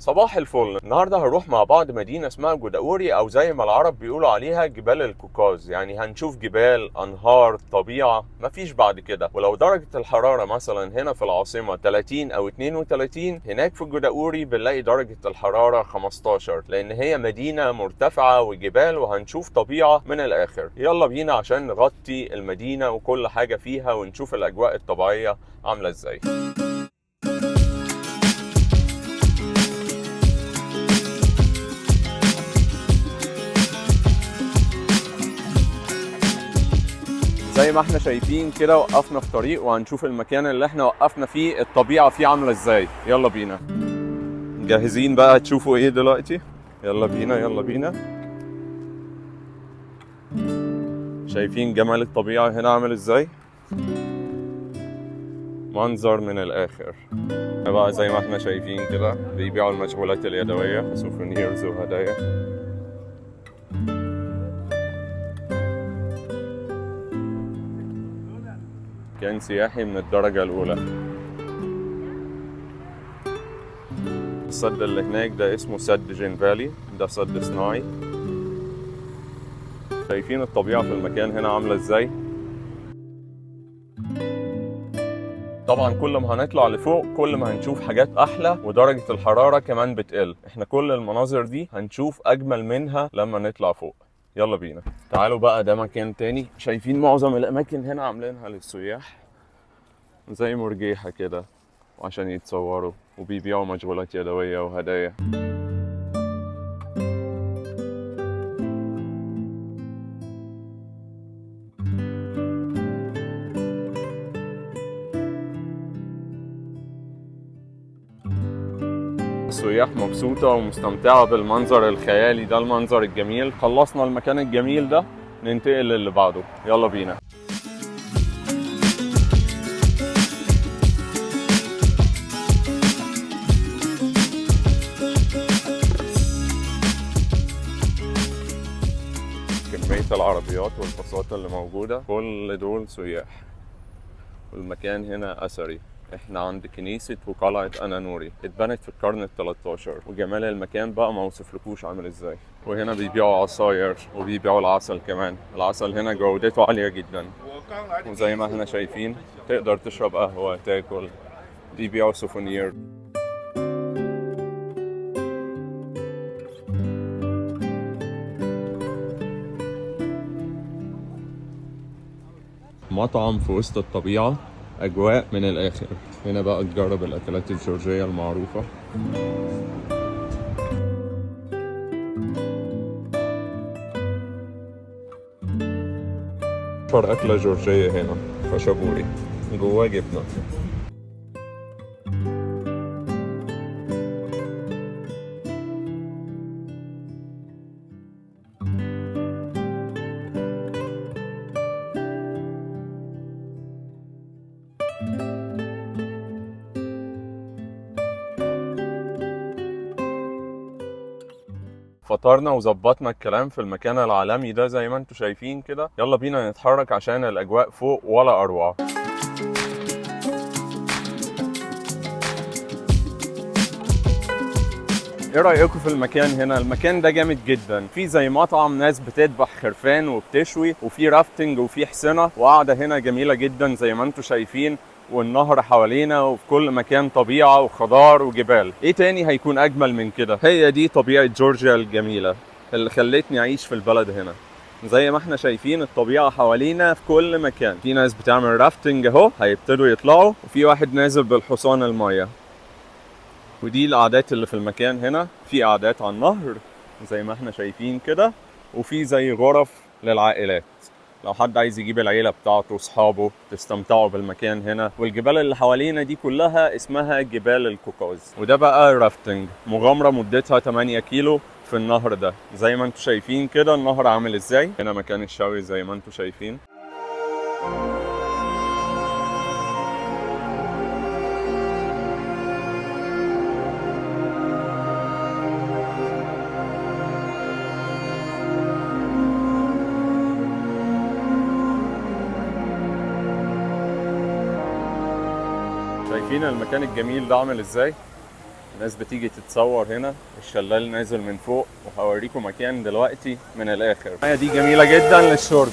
صباح الفل. النهارده هنروح مع بعض مدينة اسمها جوداوري، او زي ما العرب بيقولوا عليها جبال القوقاز. يعني هنشوف جبال، انهار، طبيعة، مفيش بعد كده. ولو درجه الحرارة مثلا هنا في العاصمة 30 او 32، هناك في جوداوري بنلاقي درجه الحرارة 15، لان هي مدينة مرتفعة وجبال، وهنشوف طبيعة من الاخر. يلا بينا عشان نغطي المدينة وكل حاجة فيها ونشوف الاجواء الطبيعية عامله ازاي. زي ما احنا شايفين كده وقفنا في طريق، وهنشوف المكان اللي احنا وقفنا فيه الطبيعة فيه عاملة ازاي. يلا بينا. جاهزين بقى تشوفوا ايه دلوقتي؟ يلا بينا يلا بينا. شايفين جمال الطبيعة هنا عامل ازاي؟ منظر من الاخر. بقى زي ما احنا شايفين كده بيبيعوا المشغولات اليدوية، souvenirs وهدايا. كان سياحي من الدرجة الأولى. السد اللي هناك ده اسمه سد جينفالي، ده سد صناعي. شايفين الطبيعة في المكان هنا عاملة ازاي؟ طبعا كل ما هنطلع لفوق كل ما هنشوف حاجات أحلى، ودرجة الحرارة كمان بتقل. احنا كل المناظر دي هنشوف أجمل منها لما نطلع فوق. يلا بينا. تعالوا بقى، ده مكان تاني. شايفين معظم الأماكن هنا عاملينها للسياح زي مرجيحة كده وعشان يتصوروا، وبيبيعوا مشغولات يدوية وهدايا. السياح مبسوطة ومستمتعة بالمنظر الخيالي ده، المنظر الجميل. خلصنا المكان الجميل ده، ننتقل للي بعده. يلا بينا. كمية العربيات والباصات اللي موجودة كل دول سياح، والمكان هنا أثري. احنا عند كنيسة وقلعة أنانوري، اتبنت في القرن ال13، وجمال المكان بقى ما وصفلكوش عامل ازاي. وهنا بيبيعوا عصاير وبيبيعوا العسل كمان. العسل هنا جودته عالية جدا، وزي ما احنا شايفين تقدر تشرب قهوة، تاكل، بيبيعوا souvenir. مطعم في وسط الطبيعة، أجواء من الآخر. هنا بقى تجرب الأكلات الجورجية المعروفة. أشهر أكلة جورجية هنا خشبوري، جواه جبنة. فطرنا وظبطنا الكلام في المكان العالمي ده زي ما انتم شايفين كده. يلا بينا نتحرك عشان الأجواء فوق ولا أروع. ايه رأيكم في المكان هنا؟ المكان ده جامد جدا. في زي مطعم ناس بتذبح خرفان وبتشوي، وفي رافتنج وفي حصنة، وقعدة هنا جميلة جدا زي ما انتم شايفين، والنهر حوالينا، وفي كل مكان طبيعة وخضار وجبال. ايه تاني هيكون اجمل من كده؟ هي دي طبيعة جورجيا الجميلة اللي خلتني اعيش في البلد هنا. زي ما احنا شايفين الطبيعة حوالينا في كل مكان. في ناس بتعمل rafting اهو، هيبتدوا يطلعوا، وفي واحد نازل بالحصان المية. ودي القعدات اللي في المكان هنا. في قعدات على النهر زي ما احنا شايفين كده، وفي زي غرف للعائلات لو حد عايز يجيب العيلة بتاعته واصحابه تستمتعوا بالمكان هنا. والجبال اللي حوالينا دي كلها اسمها جبال القوقاز. وده بقى rafting، مغامرة مدتها 8 كيلو في النهر ده. زي ما انتم شايفين كده النهر عامل ازاي. هنا مكان الشوي زي ما انتم شايفين. شايفين المكان الجميل ده عامل ازاي؟ ناس بتيجي تتصور هنا، الشلال نازل من فوق، وهوريكم مكان دلوقتي من الاخر. المية دي جميلة جدا للشرب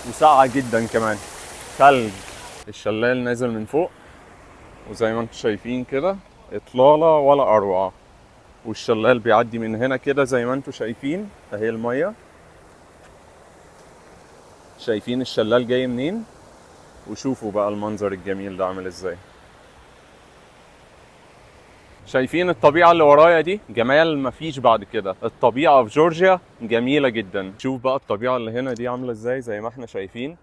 وساقعة جدا كمان، ثلج. الشلال نازل من فوق وزي ما انتم شايفين كده اطلالة ولا اروع. والشلال بيعدي من هنا كده زي ما انتم شايفين، اهي المية. شايفين الشلال جاي منين؟ وشوفوا بقى المنظر الجميل ده عامل ازاي. شايفين الطبيعة اللي ورايا دي؟ جمال مفيش بعد كده. الطبيعة في جورجيا جميلة جدا. شوف بقى الطبيعة اللي هنا دي عاملة ازاي. زي ما احنا شايفين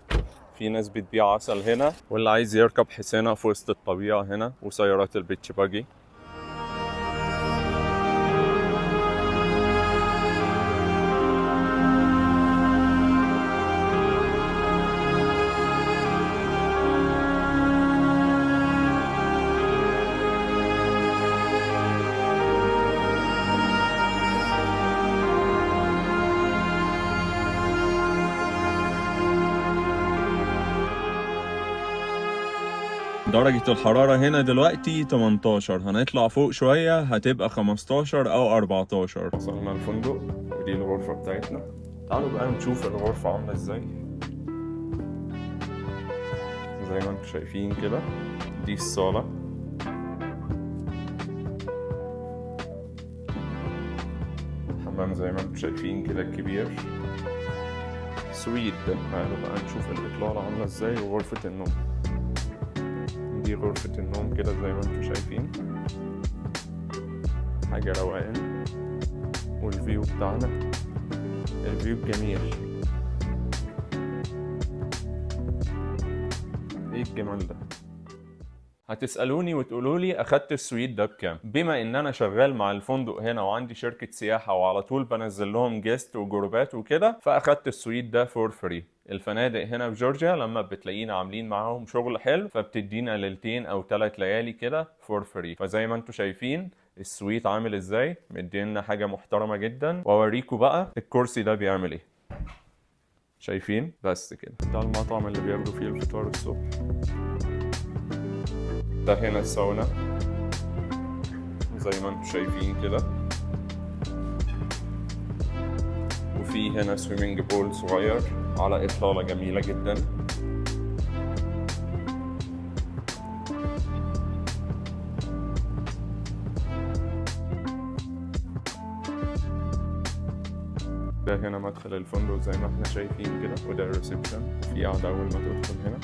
في ناس بتبيع عسل هنا، واللي عايز يركب حصانة في وسط الطبيعة هنا، وسيارات ال beach buggy. درجة الحرارة هنا دلوقتي 18، هنطلع فوق شوية هتبقى 15 أو 14. وصلنا الفندق ودي الغرفة بتاعتنا. تعالوا بقى نشوف الغرفة عاملة ازاي. زي ما انتم شايفين كده دي الصالة، الحمام زي ما انتم شايفين كده كبير، سويت. تعالوا بقى نشوف الإطلالة عاملة ازاي وغرفة النوم. دي غرفة النوم كده زي ما انتم شايفين، حاجة روقان. وال view بتاعنا ال view جميل. ايه الجمال ده؟ هتسألوني وتقولولي أخدت ال suite ده بكام؟ بما إن أنا شغال مع الفندق هنا وعندي شركة سياحة وعلى طول بنزل لهم guest وجروبات وكده، فأخدت ال suite ده for free. الفنادق هنا في جورجيا لما بتلاقينا عاملين معاهم شغل حلو فبتدينا ليلتين أو 3 ليالي كده for free. فزي ما انتم شايفين ال suite عامل ازاي، مدينا حاجة محترمة جدا. وأوريكم بقى الكرسي ده بيعمل ايه. شايفين؟ بس كده. ده المطعم اللي بياخدوا فيه الفطار الصبح. ده هنا الساونا زي ما انتم شايفين كده، وفي هنا swimming pool صغير على إطلالة جميلة جدا. ده هنا مدخل الفندق زي ما احنا شايفين كده، وده ال reception، وفي قعدة أول ما تدخل هنا.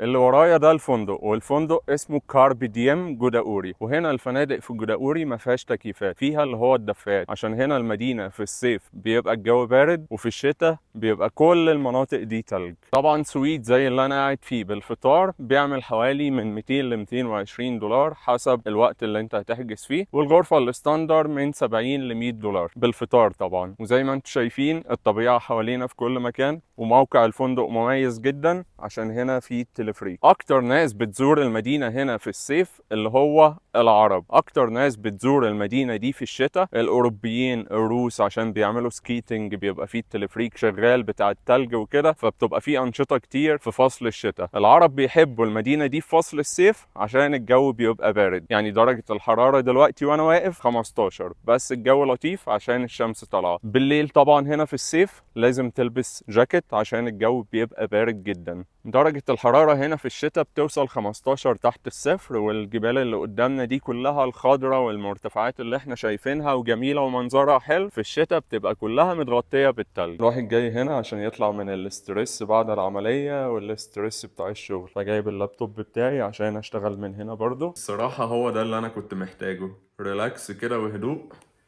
اللي ورايا ده الفندق، والفندق اسمه كارب ديم جوداوري. وهنا الفنادق في جوداوري ما فيهاش تكييفات، فيها اللي هو الدفايات، عشان هنا المدينة في الصيف بيبقى الجو بارد، وفي الشتاء بيبقى كل المناطق دي تلج. طبعا suite زي اللي انا قاعد فيه بالفطار بيعمل حوالي من 200 ل 220 دولار حسب الوقت اللي انت هتحجز فيه، والغرفة ال standard من 70 ل 100 دولار بالفطار طبعا. وزي ما انتم شايفين الطبيعة حوالينا في كل مكان، وموقع الفندق مميز جدا عشان هنا في تلفريك. اكتر ناس بتزور المدينة هنا في الصيف اللي هو العرب، اكتر ناس بتزور المدينة دي في الشتاء الاوروبيين الروس، عشان بيعملوا skating، بيبقى فيه التلفريك شغال بتاع التلج وكده، فبتبقى فيه انشطة كتير في فصل الشتاء. العرب بيحبوا المدينة دي في فصل الصيف عشان الجو بيبقى بارد، يعني درجة الحرارة دلوقتي وانا واقف 15، بس الجو لطيف عشان الشمس طالعة. بالليل طبعا هنا في الصيف لازم تلبس جاكيت عشان الجو بيبقى بارد جدا. درجة الحرارة هنا في الشتاء بتوصل 15 تحت الصفر، والجبال اللي قدامنا دي كلها الخضرة والمرتفعات اللي احنا شايفينها وجميلة ومنظرها حلو، في الشتاء بتبقى كلها متغطية بالتلج. الواحد جاي هنا عشان يطلع من ال stress بعد العملية وال stress بتاع الشغل، فجايب اللابتوب بتاعي عشان اشتغل من هنا برضو. الصراحة هو ده اللي انا كنت محتاجه، relax كده وهدوء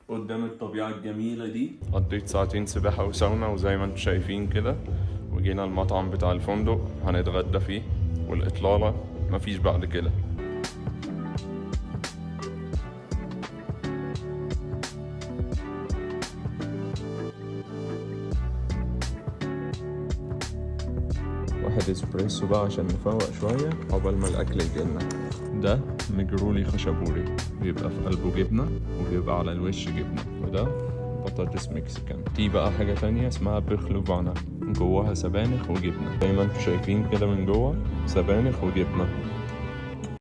قدام الطبيعة الجميلة دي. قضيت ساعتين سباحة وساونا وزي ما انتم شايفين كده، وجينا المطعم بتاع الفندق هنتغدى فيه، والإطلالة مفيش بعد كده. واحد اسبريسو بقى عشان نفوق شوية عقبال ما الأكل يجيلنا. ده مجرولي خشبوري، بيبقى في قلبه جبنة وبيبقى على الوش جبنة، وده بطاطس مكسيكان. دي بقى حاجة تانية اسمها بخلوفانا، جواها سبانخ وجبنة، زي ما انتم شايفين كده من جوه سبانخ وجبنة.